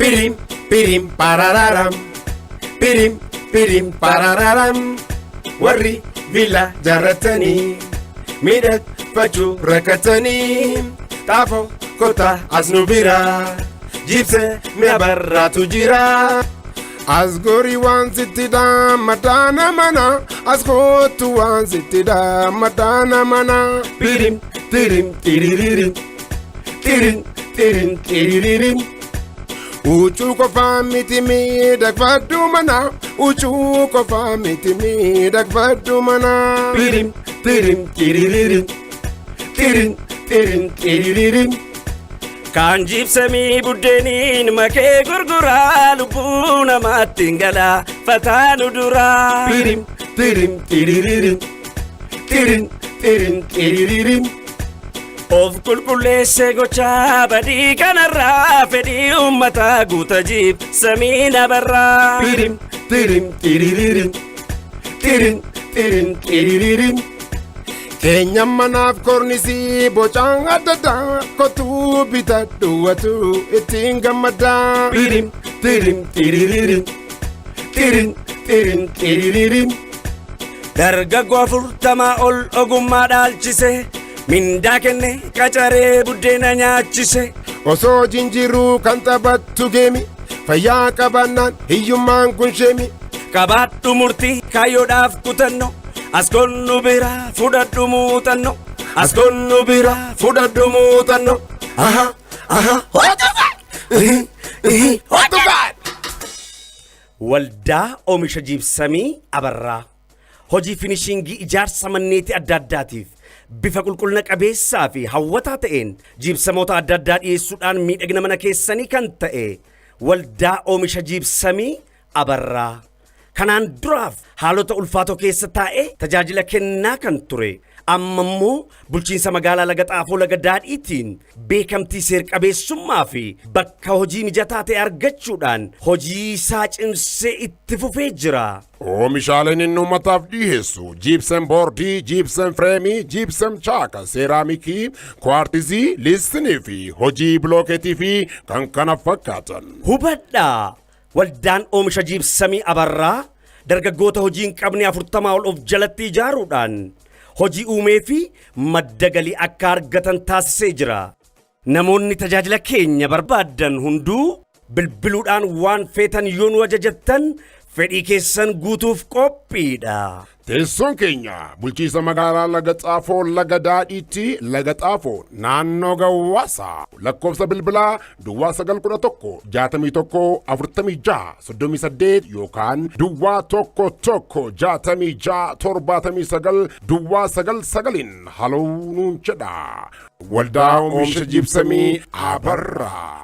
Pirim pirim parararam. Pirim pirim parararam. Warri villaa jaarratanii miidhagfachuu rakkatanii xaafoo kottaa as nu bira jiibsamii Abarraatu jira. As gorii waan sitti dhaammataa mana as kootu waan sitti dhaammataa mana. Pirim tirim tiriririm tirim tirim tiriririm. Huccuu qofaa miti miidhagfadhu mana huccuu qofaa miti miidhagfadhu mana. Pirim tirim tiriririm tirim tirim tiriririm. Kaan jiibsamii buddeeniin makee gurguraa lubbuu namaatti hin galaa fataanu duraa. Pirim tirim tiriririm tirim tirim tiriririm. Of qulqulleessee gochaa badii kanarraa fedhii uummataa guuta jiibsamii Abarraa. Pirim tirim tiriririm tirim tirim tiriririm. Keenya manaaf kornisii bocaan adda addaa kottuu bitadhu watu ittiin gammaddaa. Pirim tirim tiriririm tirim tirim tiriririm. Dargaggoo 40 ol ogummaa dhaalchise mindaa kenne qacaree buddeena nyaachise. Osoo jinjiruu kan taphattu geemi fayyaa qabaannaan hiyyummaan kun sheemi. Qabaadhu murtii kaayyoodhaaf kutannoo as konnu bira fudhadhu muuxannoo as konnu bira fudhadhu muuxannoo. Aha aha. What the fuck? Waldaa oomisha jiibsamii Abarraa hojii finishingii ijaarsa manneetii adda addaatiif bifa qulqullina qabeessaa fi hawwataa ta'een jiibsamoota adda addaa dhiyeessuudhaan miidhagina mana keessanii kan ta'e waldaa oomisha jiibsamii Abarraa. Kanaan duraaf haalota ulfaatoo keessa taa'ee tajaajila kennaa kan ture amma immoo bulchiinsa magaalaa Laga Xaafoo Laga Daadhiitiin beekamtii seer-qabeessummaa fi bakka hojii mijataa ta'e argachuudhaan hojii isaa cimsee itti fufee jira. Oomishaaleen inni uummataaf dhiyeessu gypsum boardii, gypsum frameii, gypsum chaaka, seeraamikii, kuwaartizii, liistinii fi hojii bilookeetii fi kan kana fakkaatan. Hubadhaa, waldaan oomisha jiibsamii Abarraa dargaggoota hojii hin qabne 40 ol of jalatti ijaaruudhaan hojii uumee fi madda galii akka argatan taasisee jira. Namoonni tajaajila keenya barbaaddan hunduu bilbiluudhaan waan feetan yoo nu ajajattan fedhii keessan guutuuf qophiidha. Teessoon keenya bulchiinsa magaalaa Laga Xaafoo Laga Daadhiitti, Laga Xaafoo, naannoo Gawwaasa. Lakkoofsa bilbilaa 0911 61 46 38 yookaan 011 66 79 099n haloo nuun jedha. Waldaa Oomisha Jiibsamii Abarraa.